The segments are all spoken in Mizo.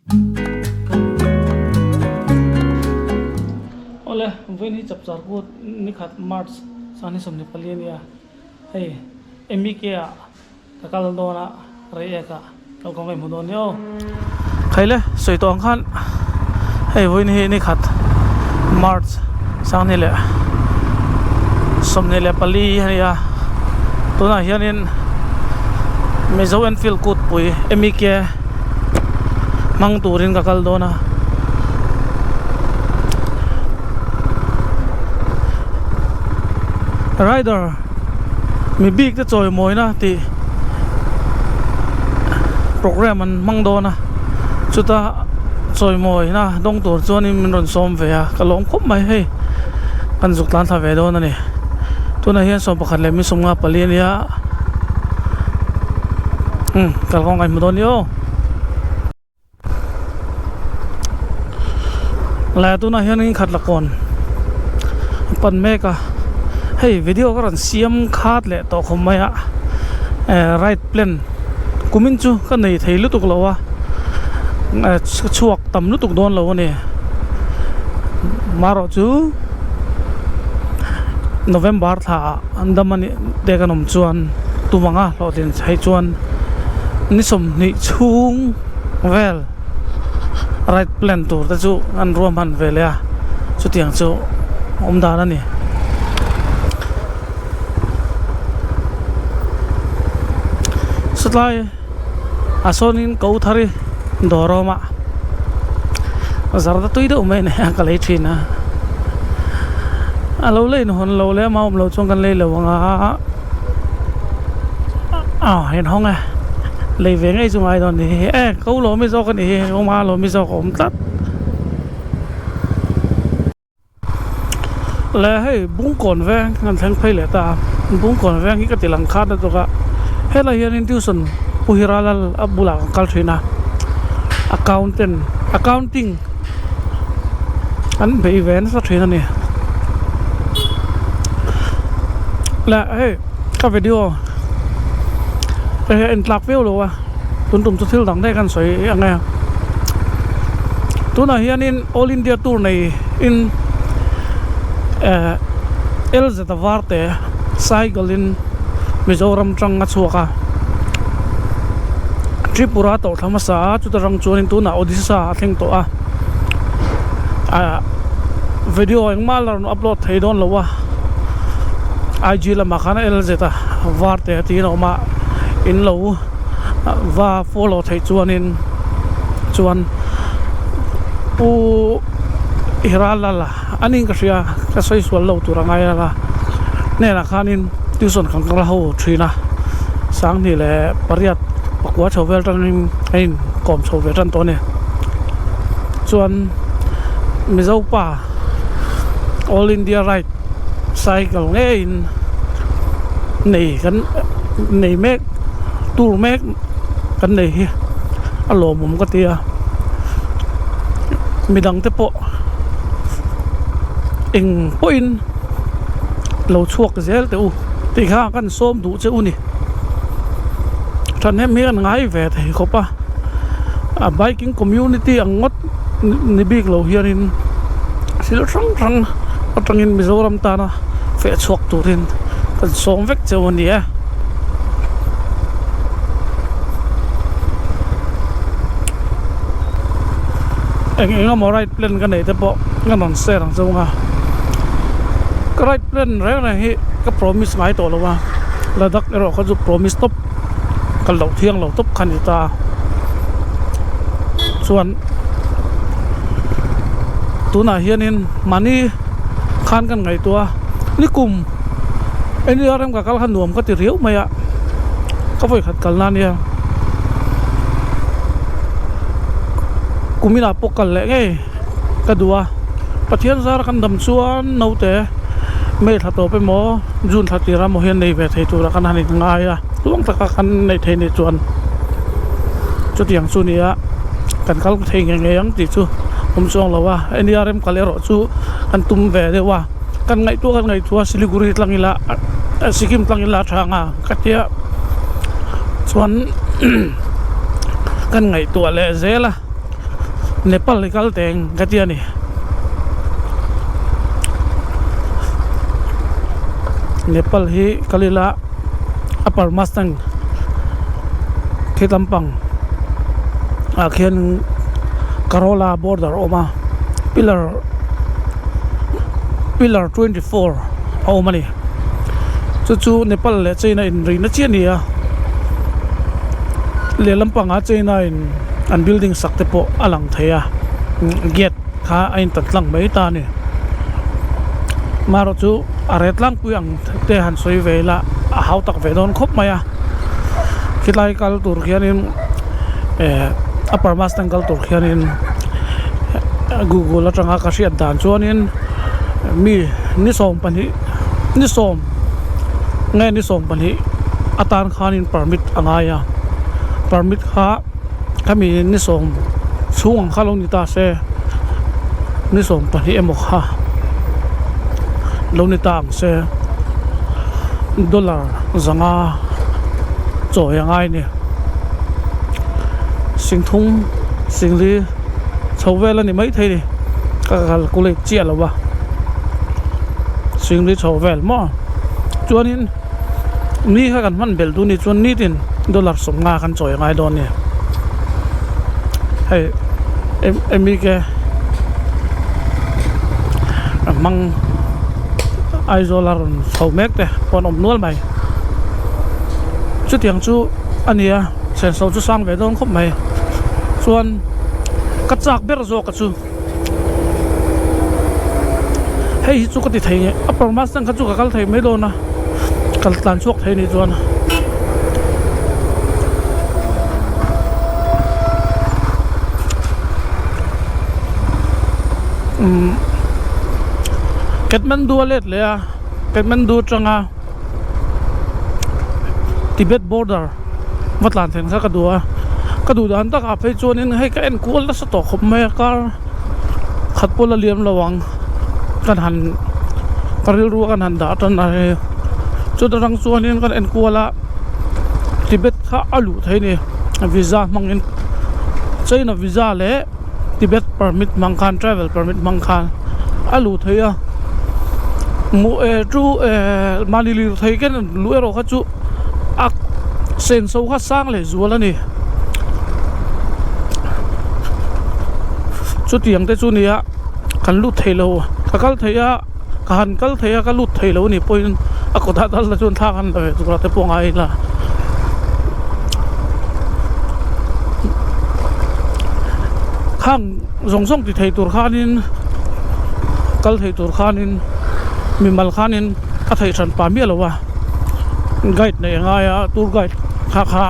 Awle, vawiin hi chapchar kut nikhat March sangni 24 a nia. Hei MEK ah ka kal dawn a, Reiek ah kal kawng ka inhmu dawn nia aw. Khaile, sawi tawh ang khan hei vawiin hi nikhat March 2024 a nia. Tunah hianin Mizo Enfield kutpui MEK hmang turin ka kal dawn a. Rider mi bik te chawimawina tih program an hmang dawn a chuta chawimawina dawng tur chuanin min rawn sawm ve a ka lawm khawp mai hei kan zuk tlan thla ve dawn a ni tunah hian 11 leh mi 54 a nia umm kalkawng ka inhmu dawn nia aw. Lai tunah hianin khat la kawn a pan mek a hei video ka rawn siam khat leh tawh khawp mai a eh right plan kumin chu ka nei thei lutuk lo a eh ka chhuak tam lutuk dawn lo a ni marawh chu November thla ah an dam a nih te kan awm chuan tum ang a hlawhtlin hei chuan ni 20 chhung vel right plan tur te chu an ruahman ve leh a chutiang chu awm dan a ni. Satlai ah sawnin ko thar hi dawr a awm a zarda tui deuh mai a nei a ka lei thin a a lo lei hawn lo leh amah awm loh chuan kan lei lo ang a. Ah inhawng e lei ve ngei chu ngai dawn ni hi e ko lo mi zawk a nih hi awma lo mi zawk a awm tlat le hei bungkawn veng kan thleng phei leh ta a bungkawn veng hi ka ti lang khat lutuk a helai hianin tuition pu hiralal a bulah kan kal thin a accountant accounting an bei ve nasa thin a ni le hei ka video hei hi a en tlak viau lo a tun tum chu thil dang daih kan sawi ang e tunah hianin all india tour nei in eh lz var te cycle in mizoram tang a chhuak a tripura tawh thla hmasa a chuta rang chuanin tunah odisha a thleng tawh a ah video engmah la rawn upload thei dawn lo a IG lamah khan LZ a var te tiin a awm a in lo va follow theih chuanin chuan pu Hiralala a ning ka hria ka sawi sual lo tur a ngai a hnenah khanin tuition kan kal ho thin a 2008 pakua chho vel atangin a inkawm chho ve tan tawh a ni chuan Mizo pa All India Ride cycle ngeiin nei kan nei mek tour mek kan nei hi a lawmawm ka ti a midang te pawh. Eng pawhin lo chhuak zel teh u tih kha kan sawm duh che u ni. Thahnem hi an ngai ve thei khawp a, a biking community ang ngawt ni bik lo hianin thil hrang hrang atangin Mizoram tana feh chhuak turin kan sawm vek che u a ni e. Eng eng emaw right plan ka neih te pawh ka rawn share ang chauh a ka right plan reng reng hi ka promise ngai tawh lo a Ladakh erawh kha chu promise tawp ka loh thiang lo tawp kha a ni ta chuan tunah hianin mahni khan kan ngaihtuah a nikum NURM ka kal kha nuam ka ti riau mai a ka vawikhat kalna a nia. Kuminah pawh kal leh ngei ka duh a Pathian zara kan dam chuan naute May thla tawp emaw June thla tir emaw hian nei ve thei tura kan han inngai a tluang taka kan neih theih nih chuan chutiang chu nia kan kal thei ngei ngei ang tih chu awm chuang lo a NERM kal erawh chu kan tum ve deuh a kan ngaihtuah kan ngaihtuah Siliguri tlang ila Sikkim tlang ila a tha ang a ka tia chuan kan ngaihtuah leh zel a. Nepal i kal teng ka ti a ni. Nepal hi kal ila Upper Mustang khi lampang ah khian Karola border a awm a pillar pillar 24 a awm a ni chu chu Nepal leh China inrihna chiah a ni a lehlam pangah China in an building sak te pawh a lang thei a gate kha a intan tlang mai ta a ni marawh chu a re tlangpui ang te han sawi ve ila a hau tak ve dawn khawp mai a khilai kal tur khianin eh upper mustang kal tur khianin google atanga ka hriat dan chuanin mi ni 12 ni sawm nge ni 12 atan khanin permit a ngai a permit kha khami ni sawm chhung ang kha lo ni ta se ni 12 emaw kha lo ni ta ang se dollar zanga chawi a ngai a ni singthum singli chho vel a ni maithei a ni ka calculate chiah lo a singli chho vel maw chuanin ni kha kan hman belh duh a nih chuan nitin dollar sawmnga kan chawi a ngai dawn a ni hei M_E_K a hmang Aizawl a rawn chho mek te pawh an awm nual mai chutiang chu a ni a senso chu sang ve dawn khawp mai chuan ka chak ber zawk a chu hei hi chu ka ti thei nge a permas ang kha chu ka kal thei mai dawn a kal tlan chhuak thei anih chuan umm Kathmandu a let leh a Kathmandu atanga Tibet border va tlan thlen kha ka duh a ka duh dan takah phei chuanin hei ka en kual nasa tawh khawp mai a car khat pawh la liam lo ang kan han ka rilru a kan han dah tan a hei chuta tang chuanin kan en kual a Tibet kha a luh theih a ni visa hmangin China visa leh Tibet permit hmang khan travel permit hmang khan a luh theih a hmuh eh chu eh mahni lirthei ken luh erawh kha chu a senso kha sang leh zual a ni chutiang te chu nia kan lut thei lo ka kal thei a ka han kal thei a ka lut thei lo a nih pawhin a kawtah tal te chuan thla kan la ve tur a te pawh ngai ila khang zawng zawng ti thei tur khanin kal thei tur khanin mimal khanin a theih hran pah miah lo a guide neih a ngai a tour guide kha kha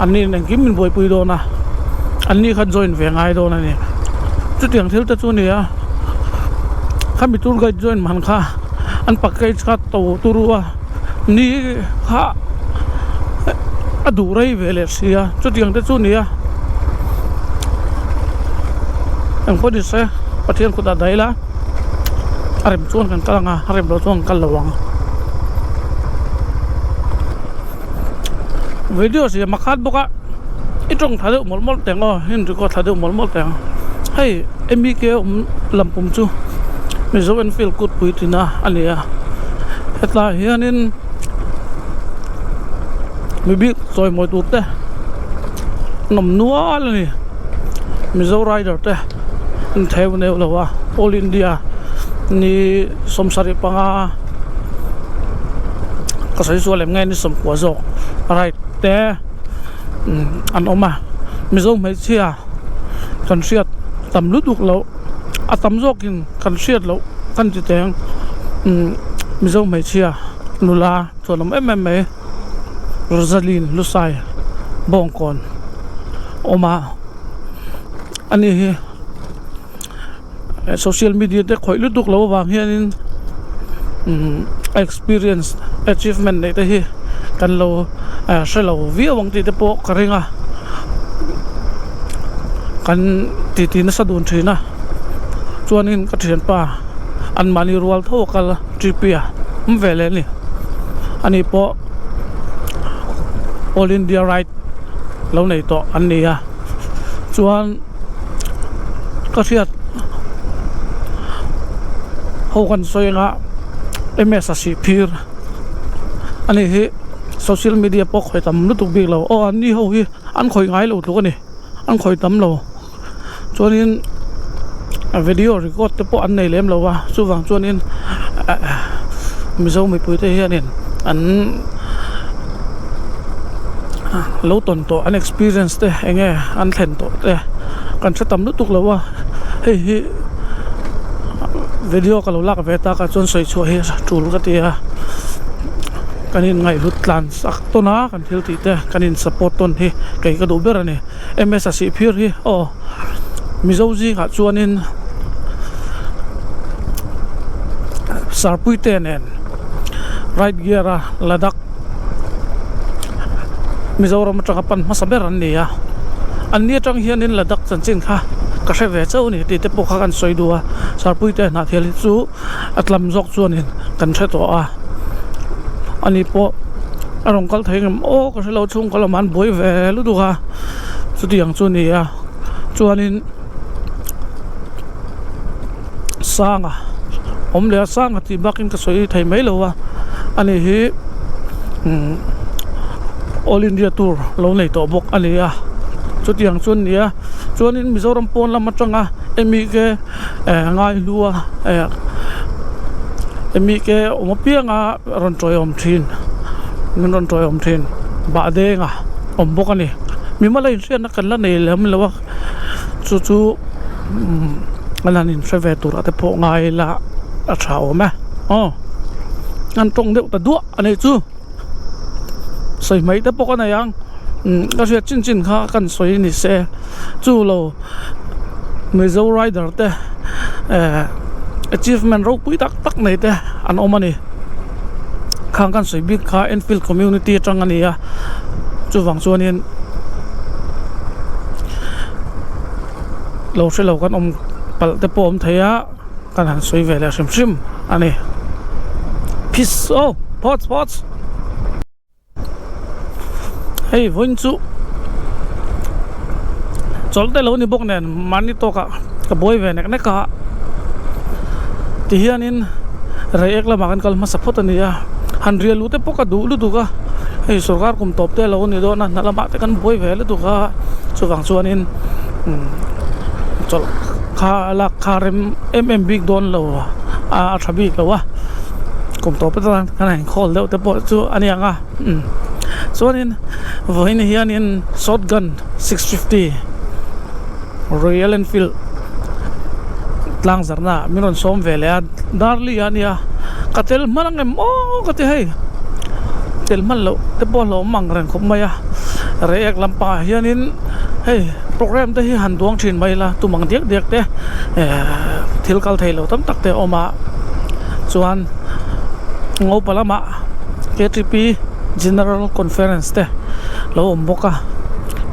an ni engkim min buaipui dawn a an ni kha join ve ngai dawn a ni chutiang thil te chu a ni a khami tour guide join man kha an package kha to turu a ni kha a duh rei ve leh si a chutiang te chu a ni a engpawh ni se Pathian kut ah daih ila. A rem chuan kan kal ang a a rem loh chuan kan kal lo ang video siam a khat bawk a i tawng thla deuh mawlh mawlh teh ang aw in record thla deuh mawlh mawlh teh ang hei M_E_K awm lampum chu Mizo Enfield kut pui tina a ni a hetlai hianin mi bik chawimawi tur te an awm nual a ni Mizo rider te. an theu neuh lo a all India ni 75 ka sawi sual em nge ni 19 zawk right te an awm a Mizo hmeichhia kan hriat tam lutuk loh a tam zawkin kan hriat loh kan ti teng Mizo hmeichhia nula chuan awm em em mai Rosaline Lusai Bawngkawn awm a. Ani hi social media te khawih lutuk loh avang hianin umm experience achievement neih te hi kan lo hre lo viau ang tih te pawh ka ring a kan titi nasa dun thin a chuanin ka thianpa anmahni rual tho a kal a T P a awm ve leh a ni ani pawh all India ride lo nei tawh an ni a. Chuan. ka hriat ho kan sawi anga ms a sih phir a ni hi social media pawh khawi tam lutuk bik lo aw an ni ho hi an khawih ngai lo tluk a ni an khawih tam lo chuanin video record te pawh an nei lem lo a chuvang chuanin mizo mipui te hianin an lo tawn tawh an experience te eng nge an thlen tawh te kan hre tam lutuk lo a hei hi video ka lo lak ve tak ah chuan sawi chhuah hi tul ka ti a kan inngaihhlut tlan sak tawn a kan thil tih te kan in support tawn hi kei ka duh ber a ni. ms a sih phir hi aw mizo zingah chuanin sarpuite nen right gear a Ladakh Mizoram atanga pan hmasa ber an ni a an ni atang hianin Ladakh chanchin kha ka hre ve chauh a ni tih te pawh kha kan sawi duh a sarpuite hnahthial hi chu a tlam zawk chuanin kan hre tawh a ani pawh a rawn kal thei ngem aw ka hrelo chhungkaw lamah an buai ve lutuk a chutiang chu a ni a chuanin sanga awm leh a sanga tih bakin ka sawi thei mai lo a ani hi umm all India tour lo nei tawh bawk a ni a chutiang chu a ni a chuanin Mizoram pawn lam atanga M E K eh ngaihlua eh M E K awm apianga rawn tawiawm thin min rawn tawiawm thin bahdenga awm bawk a ni mimal a inhriatna kan la nei lem lo a chu chu umm an han inhre ve tur ah te pawh ngai ila a tha awm e aw an tawng deuh ta duah a nih chu sawi hmaih te pawh ka nei ang umm ka hriat chin chin kha kan sawi ni se chu lo. Mizo rider te eh achievement ropui tak tak nei te an awm a ni khang kan sawi bik kha Enfield community atang a ni a chuvang chuanin lo hre lo kan awm palh te pawh a awm thei a kan han sawi ve leh hrim hrim a ni peace aw phawts phawts. Hei vawiin chu chawlh te lo ni bawk nen mahni tawkah ka buai ve nek nek a tihianin reiek lamah kan kal hmasa phawt a ni a han rial luh te pawh ka duh lutuk a hei sorkar kum tawp te a lo ni dawn a hna lamah te kan buai ve lutuk a chuvang chuanin umm chawlh kha lak kha rem em em bik dawn lo a a tha bik lo a kum tawp atan kan han khawl deuh te pawh chu a ni ang a umm chuanin vawiin hianin shotgun 650 Royal Enfield tlang zarhna ah min rawn sawm ve leh a darli a nia ka tel hman ang em aw ka ti hei tel hman loh te pawh a hlawm ang reng khawp mai a reiek lampangah hianin hei program te hi han duang thin mai ila tum ang diak diak te ehh thil kal thei lo tam tak te a awm a chuan. Ngopa lamah ktp General Conference te lo awm bawk a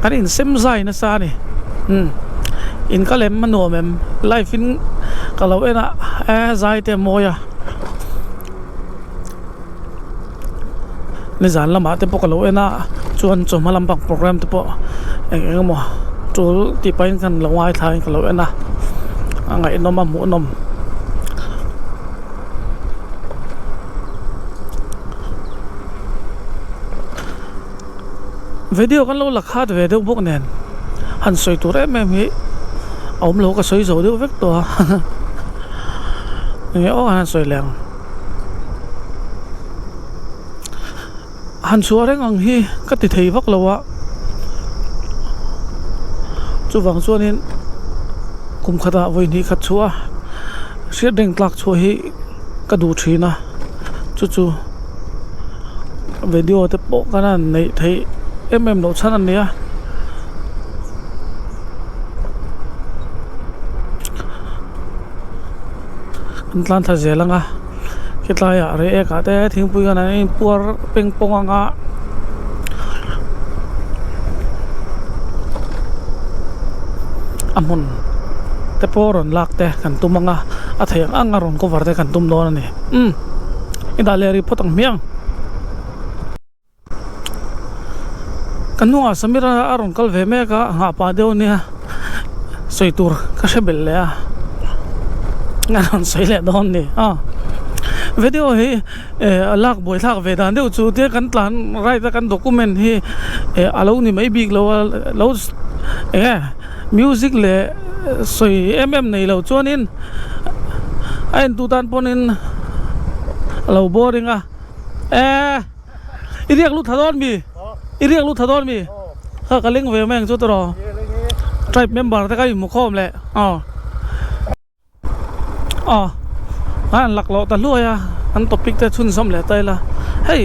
kan insem zai nasa a ni umm in ka lem a nuam em live in ka lo en a e zai te a mawi a nizan lamah te pawh ka lo en a chuan chawhma lampang program te pawh eng eng emaw tul tih pahin khan lo ngaithla in ka lo en a a ngaihnawm a hmuhnawm. Video kan lo la khat ve deuh bawk nen han sawi tur em em hi a awm lo ka sawi zo deuh vek tawh a enge aw han sawi leh ang han chhuah reng ang hi ka ti thei vak lo a chuvang chuanin kum khatah vawi hnih khat chhuah a hriat reng tlak chhuah hi ka duh thin a chu chu video te pawh kan han neih theih em em loh chhan a ni a. An tlan thla zel ang a khilaiah reiek ah te thingpui hian an inpuar peng pawng ang a a hmun te pawh rawn lak te kan tum ang a a theih ang ang a rawn cover te kan tum dawn a ni umm i dah leh rih phawt ang hmiang. Ka hnungah Samira a rawn kal ve mek a nghah pah deuh ania. Sawi tur ka hre belh leh a, a rawn sawi leh dawn ni a. Video hi eh a lak buai thlak ve dan deuh chu tia kan tlan ride a kan document hi eh a lo ni mai bik lo a lo eng nge music leh sawi em em nei lo chuanin a entu tan pawhin a lo boring a eh i riak lut thla dawn mi i riak lut thla dawn mi kha ka leng ve mai ang chu tawh tribe member te kha inhmu khawm leh aw aw a an lak loh ta hluai a an topic te chhunzawm leh ta ila hei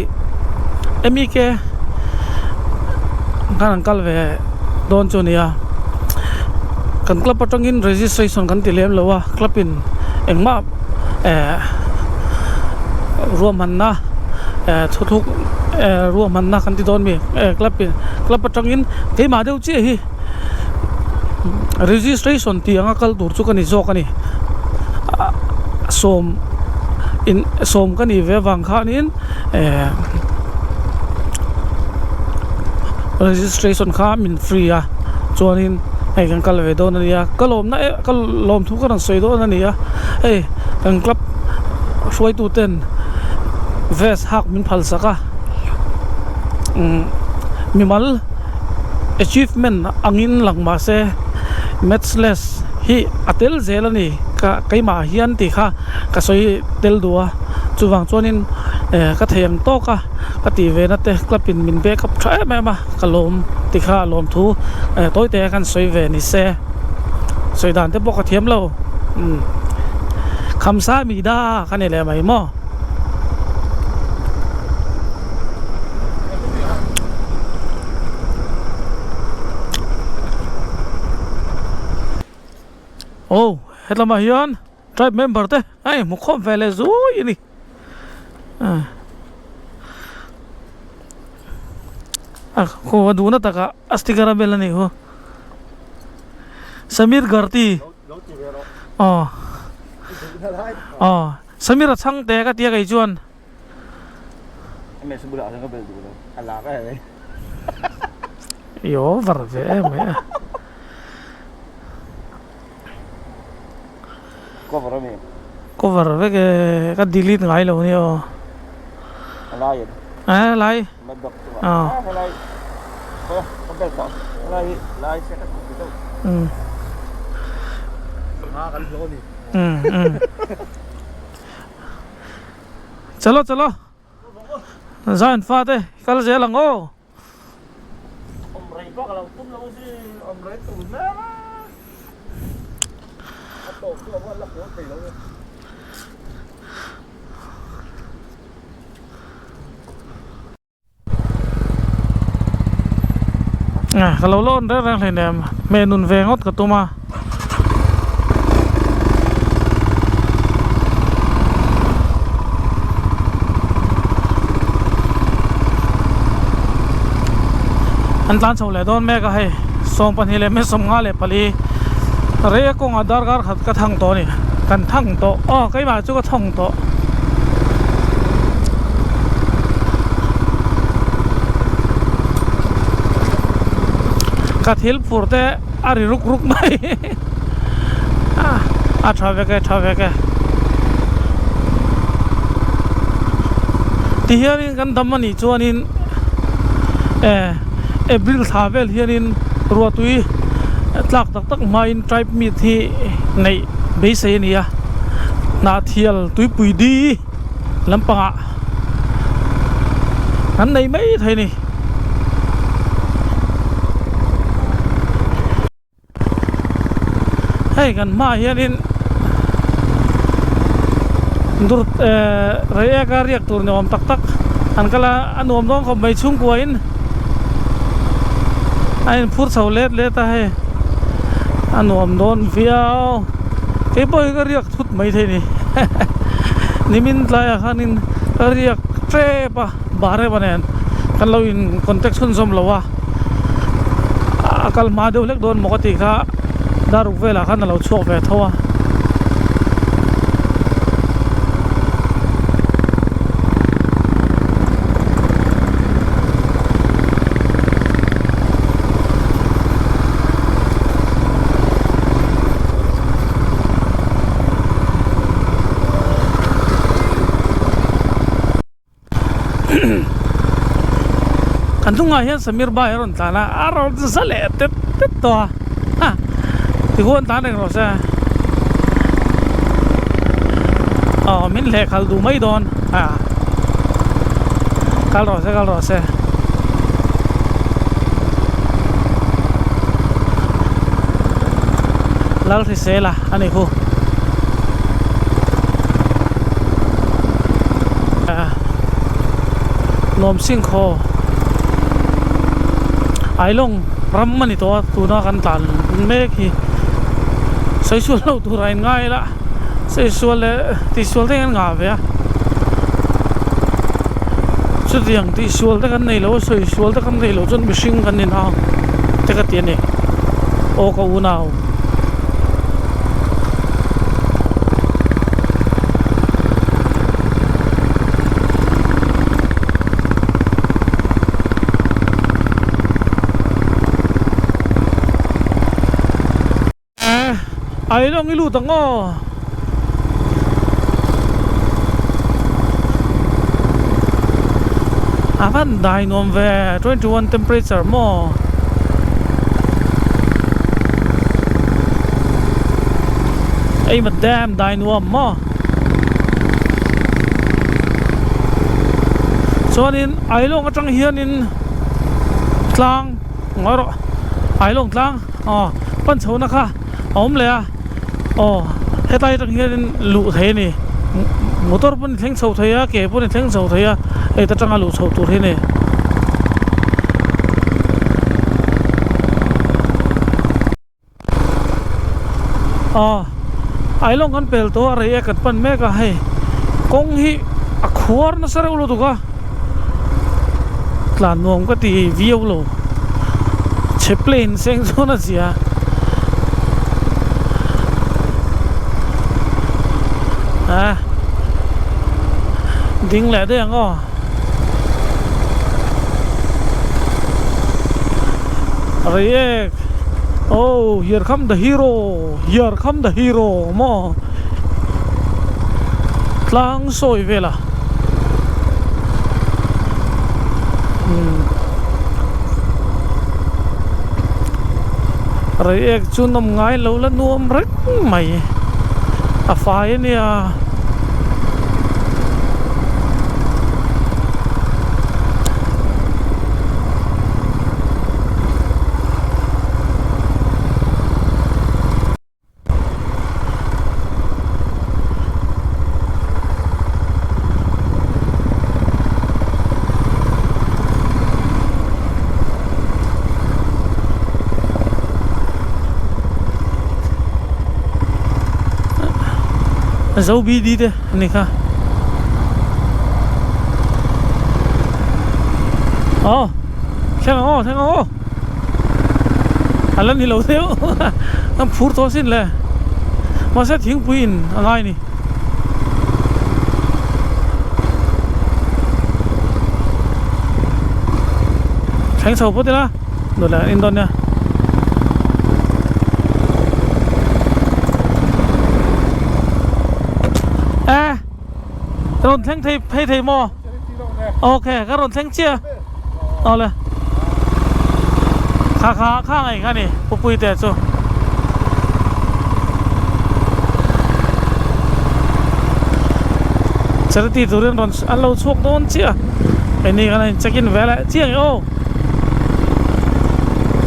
M E K khan an kal ve dawn chu a ni a kan club atangin registration kan ti lem lo a club in engmah eh ruahmanna eh thuthluk eh ruahmanna kan ti dawn mi eh club in club atangin keimah deuh chiah hi registration tih anga kal tur chu ka ni zawk a ni sawm in sawm ka nih ve avang khanin eh registration kha min free a chuanin hei kan kal ve dawn a nia ka lawmna eh ka lawm thu ka rawn sawi dawn a ni a hei kan club hruaitu ten vest hak min phal sak a umm mimal. Achievement angin lang mahse matchless hi a tel zel a ni ka keimah hian tih kha ka sawi tel duh a chuvang chuanin eh ka thei ang tawk a ka tih ve na te club in min back up tha em em a ka lawm tih kha a lawm thu eh tawi te khan sawi ve ni se sawi dan te pawh ka thiam lo umm khamsa mi da ka ni leh mai maw. Aw hetlama hian tribe member te a inhmu khawm ve leh zui a ni a khaw a duhna takah a sticker a bel a nih khu Samir Garti aw aw. Samir a chhang teh ka tia kei chuan. I over ve em mai a. Cover vek e ka delete ngai lo nia aw. Eh lai. Aw. Umm. Chalo chalo Zion fate kal zel ang aw. Ka lo lawn reng reng hleinem hmeh nun ve ngawt ka tum a. An tlan chho leh dawn mek a hei 22:24 rei a kawngah darkar khat ka thang tawh a ni kan thang tawh aw keimah chu ka thawng tawh. Ka thil phur te a ri ruk ruk mai a tha vek e tha vek e ti hianin kan dam anih chuanin eh April thla vel hianin ruahtui tlak tak tak hmain tribe meet hi neih beisei a ni a Hnahthial tuipui di lampangah an nei mai thei a ni. Hei kan hmaah hianin dur eh reiek a riak tur ni awm tak tak an kal a a nuam dawn khawp mai chhungkuain a inphur chho let let a hei a nuam dawn viau keipawh hi ka riak thut mai thei ni nimin tlaiah khanin ka riak tep a Bahreva nen kan lo in contact chhunzawm lo a a kal hma deuh hlek dawn maw ka tih kha daruk velah khan a lo chhuak ve tho a. Kan hnungah hian Samir Bhai a rawn tlan a, a rawn za leh tet tet tawh a, ha tikhuan tlan reng rawh se. Aw min hleh khalh duh mai dawn a, kal rawh se kal rawh se. Lalhrisela a ni khu. Nuam Singkhaw Ailawng ram a ni tawh a tuna kan tlan mek hi sawi sual lo tur a inngai la sawi sual leh tihsual te hian ngah ve a chutiang tihsual te kan nei lo a sawi sual te kan nei lo chuan mihring kan ni nang te ka ti a ni aw ka unau. Ai lawng i lut ang aw. A van dai nuam ve 21 temperature maw. Ei ma dam dai nuam maw. Chuanin Ailawng atang hianin tlang ngawi rawh Ailawng tlang aw pan chhohna kha a awm leh a aw hetlai atang hianin luh theih a ni motor pawn i thleng chho thei a ke pawn i thleng chho thei a hei ta tanga luh chhoh tur hi a ni. Aw Ailawng kan pel tawh a rei e kan pan mek a hei kawng hi a khuar nasa reuh lutuk a tlan nuam ka ti viau lo chhe plane seng chuan a zia a ding leh daih ang aw. Reiek oh here come the hero here come the hero maw tlang sawi vel a umm Reiek chu nawm ngai lo la nuam reng mai a fai a nia. Zo BD te a ni kha aw thleng ang aw thleng ang aw a la ni lo deuh an phur tawh asin le mahse thingpui in a ngai a ni. Thleng chho phawt ila dawt leh kan en dawn nia. E rawn thleng thei phei thei maw ok ka rawn thleng chiah awle kha kha kha ngei kha ni pupui te chu charity turin rawn an lo chhuak dawn chiah eni kan in check in ve leh chiang e aw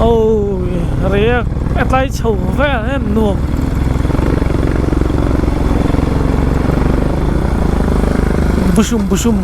awii riak a tlai chho vel hian nuam. Bushum bushum.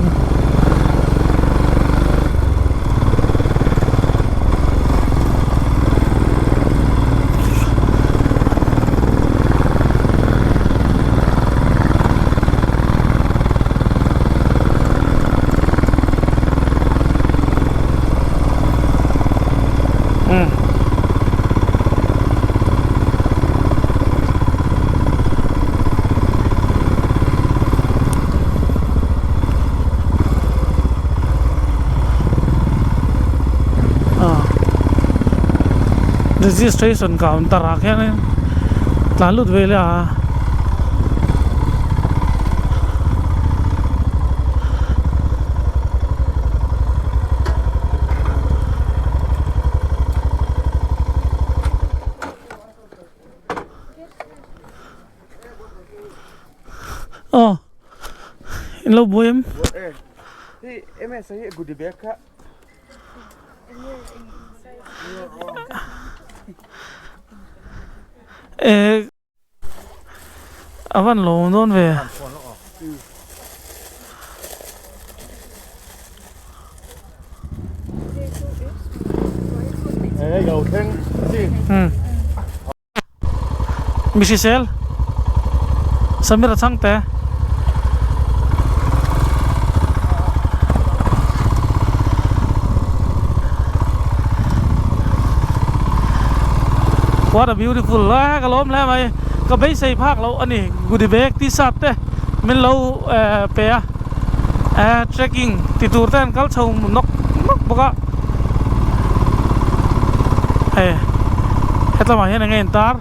Registration counter ah khianin tlan lut ve leh a. Aw in lo buai em? Eh a van lawm dawn ve. Mi hrisel Samir a chhang te. What a beautiful lai ka lawm hle mai ka beisei phak loh a ni goodie bag t-shirt te min lo pe a eh trekking ti tur te an kal chho nawk nawk bawk a hei hetlamah hian enge intar.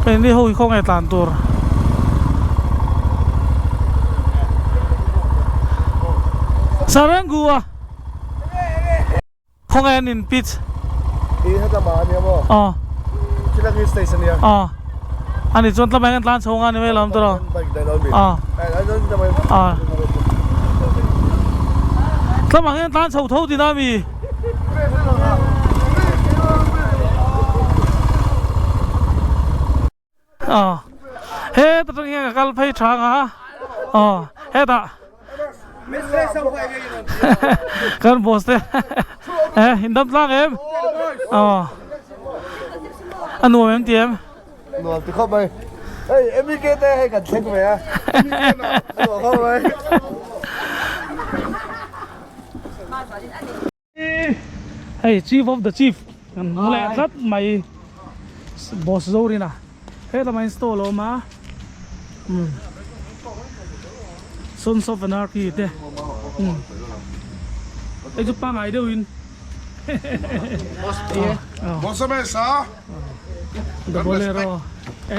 Keini ho hi khawnge tlan tur. Sarangu a khawnge an in pitch. I heta mah ania maw? Aw. Khilak hi stage ania. Aw. Ani chuan tlama hian tlan chho nga ni mai lo awm tawh. Bike daih lo mi. Aw. Aw. Tlama hian tlan chho tho tina mi. Aw heta tang hian ka kal phei tha ang a aw hetah kan boss te eh in dam tlang em aw a nuam em ti em nuam ti khawp mai hei MEK te hei kan thleng ve a nuam khawp mai. Hei chief of the chief kan hmu leh tlat mai boss Zorina helamah install a awm a umm sons of anarchy te umm hei chu pangai deuhin the bolero e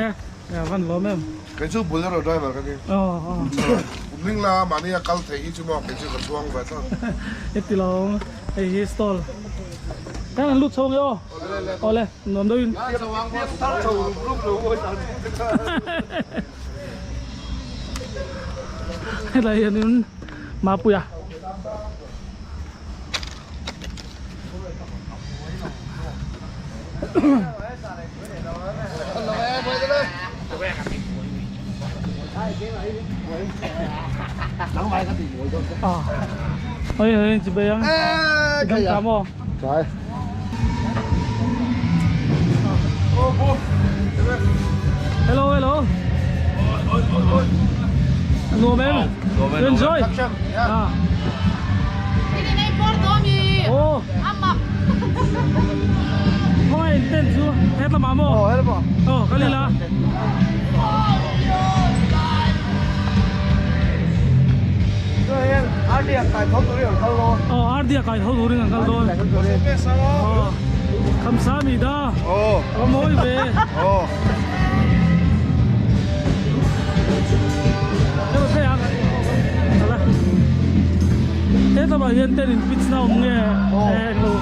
a van lawm em. Kei chu bolero driver ka ni. Kum hling la mahni a kal thei hi chu maw kei chu ka chuang ve tlat. Heti lo hei hi stall kan han lut chho nge aw awle nuam deuh in. Helai hianin Mapuia. Ôi ơi chị bé Đang cắm không? Trái. Hello hello. Nuam em? You enjoy? Ah. Oh. Khawngaih in tent chu he lamah maw? Aw he lamah. Aw ka lila. Chuan hian RD ah kai tho turin an kal dawn. Aw RD ah kai tho turin an kal dawn. Aw Khamsami da. Aw. A mawi ve. Aw. He lamah hian tent in pitch na awm nge englo.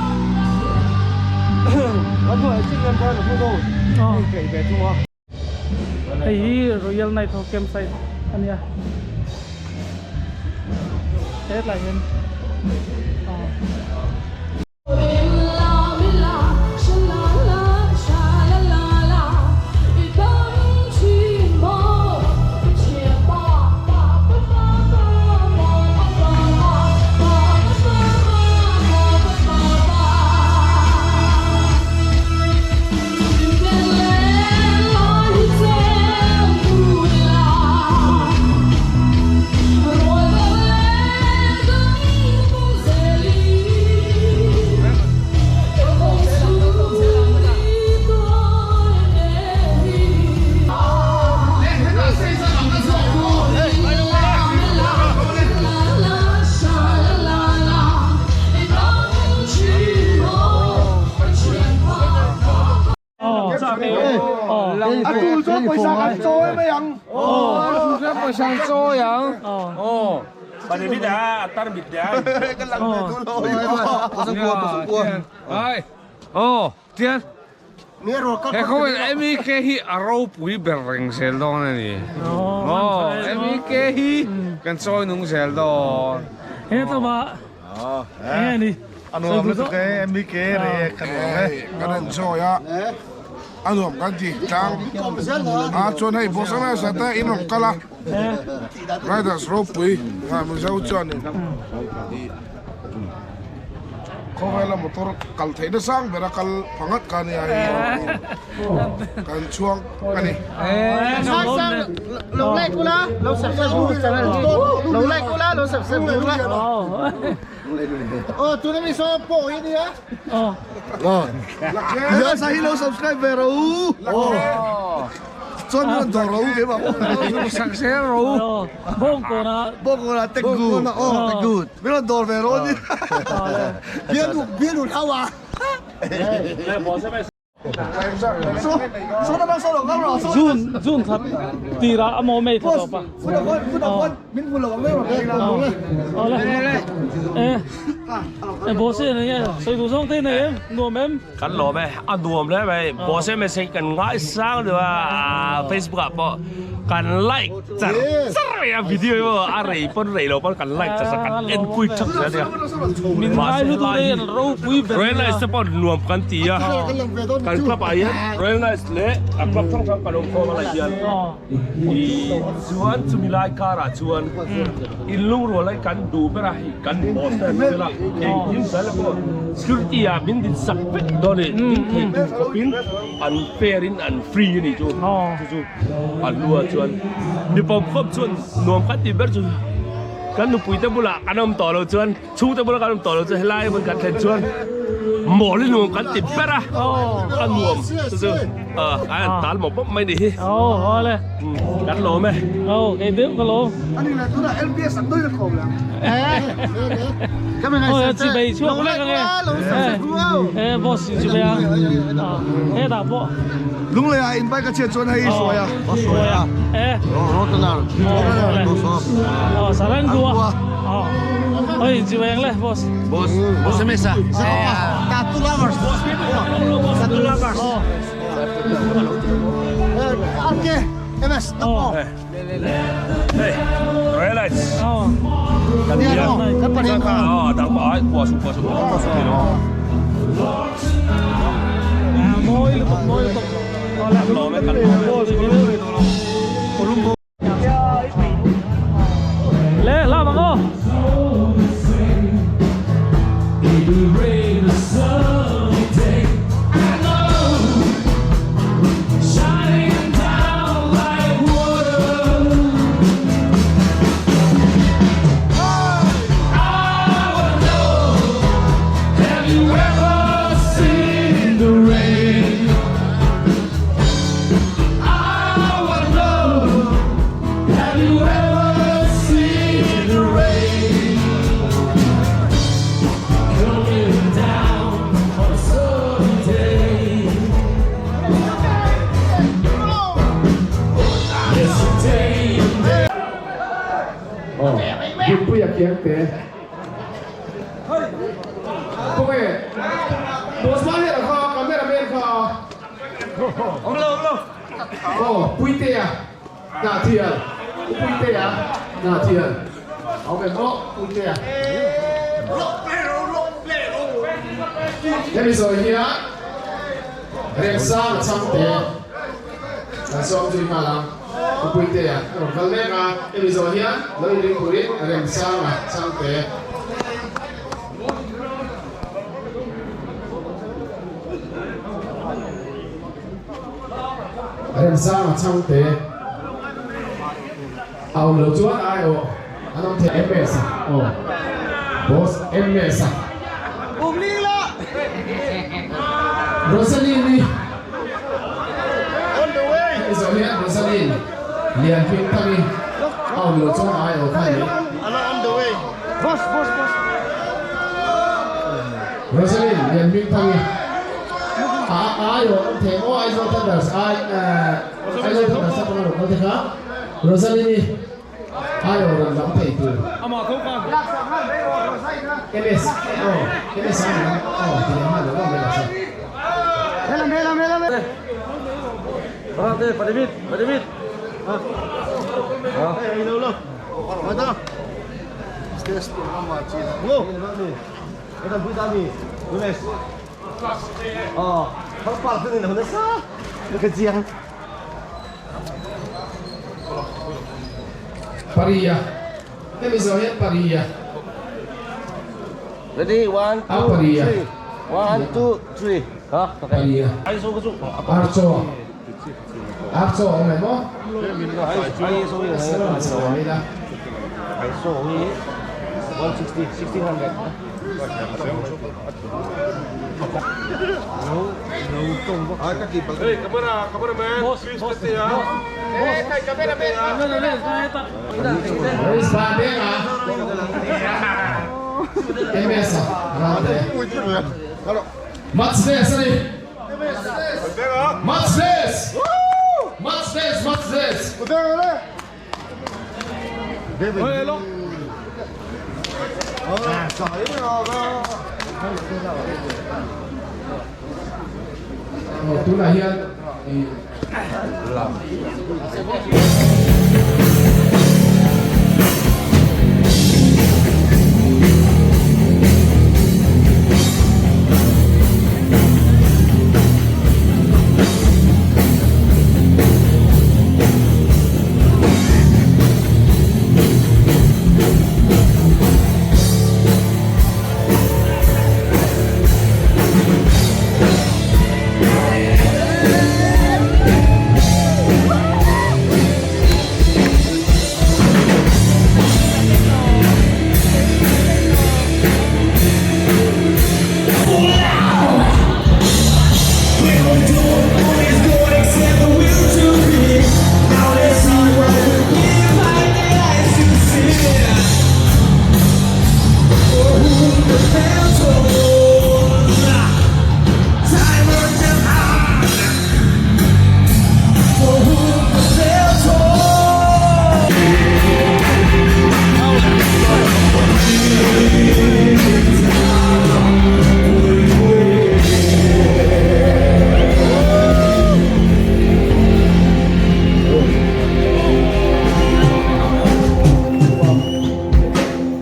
Hei hi Royal Night ho campsite a nia hetlai hian. A tul chuan pawisa kan chawi mai ang. A tul chuan pawisa an chawi ang. Ka lang ve tul lo. Aw tian he khawvel MEK hi a ropui ber reng zel dawn a ni. Aw MEK hi kan chawi nung zel dawn. He tlawmah enge a ni? A nuam lutuk e MEK re kan nuam e. Kan enjoy a a nuam kan ti tlang a chuan hei Bosana Sata in rawn kal a Riders ropui Mizo chuanin Khawvela motor kal theihna sang bera kal phangat ka nia hei kan chhuang a ni. Lo like ula lo subscribe tu channel hi lo like ula lo subscribe tu ula oh tuna mi so po hi nia oh ya sa hi lo subscribe ve ro oh chuan min rawn dawr ro keimah pawh sak zel ro bawng kawna bawng kawna tek good oh tek good min rawn dawr ve ro ni bianu bianu thau a June June thla tirah a maw May thla tawp a awle e boss e nge sawi duh zawng te nei em nuam em kan lawm e a nuam hle mai boss e message kan ngaisang deuh a facebook ah pawh kan like char char mai a video hi maw a rei pawn rei lo pawn kan like char char kan en pui thak zel ania min ngai lutuk te hian ropui ber Royal Nice te pawh nuam kan ti a kan club ah hian Royal Nice leh a club hrang hrang kan awm khawm a lai hian ih chuan chumi lai karah chuan in lungrual a kan duh ber a hei kan boss te an vel a engkim zel pawh security ah min din sak vek dawn a ni ding thei tur khawpin an fair in an free a ni chu chu chu. A hlua chuan mipa khawp chuan nuam khat tih ber chu kan nupui te bulah kan awm tawh lo chuan chhungte bulah kan awm tawh lo chuan helai hmun kan thlen chuan mawl hi nuam kan ti ber a a nuam chu chu a an tal mawp mawp mai ni hi kan lawm e kei deuh ka lawm chibei chhuak vek ange boss chibei a hetah pawh Lunglei ah in bike a chhiat chuan hei i hruai a. A hruai a. E. Rotanar. Rotanar to sawm. Oh, Sarangua. Oh. Oi, chiweng le boss. Boss, boss mesa. Tattoo lovers. Tattoo lovers. Oh. Okay. MS, Oh. Hey, relax. Oh. Kan nia. Kan panin kha. Oh, dang pa ai qua su qua su qua su ni no. Mawi lutuk, mawi lutuk. Kan lawm e, kan lawm e. Le, lam ang aw. Dinpuia kiang te. Khawnge Bosma hian a kha camera man kha. Awm lo awm lo. Aw Puitea Hnahtial U Puitea Hnahtial Awm em aw Puitea. Hemi zawi hian Remsanga chhangte kan sawm zui nghal ang. U Puitea a rawn kal mek a, hemi zawh hian lo inring turin Remsanga chhangte. Remsanga chhangte a awm loh chuan ai aw an awm thei MS a aw boss MS a Rosaline i hemi zawh hian Rosaline lian hming thang i a awm loh chuan ai aw kha ni Rosaline lian hming thang i a ai aw an thei aw Aizawl Thunders ai Aizawl Thunders a pawh a rawn kal thei kha Rosaline i ai aw rawn lam thei tur MS aw MS a ni ang aw ti leh nghal lo mai lo se. Paria hemi zawh hian paria Ready, one, a two, paria three. One, two, three. Ha, okay. paria archo archo awm em aw sawi la 160, 1600. Hey, camera, cameraman. Please, stay here. Race van denga MS Rante Mats Ness ani Mats Ness Mats Ness Mats Ness Tunah hian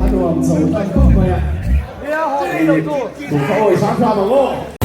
a nuam zo tan khawp mai a. Ui, sang sang ang aw.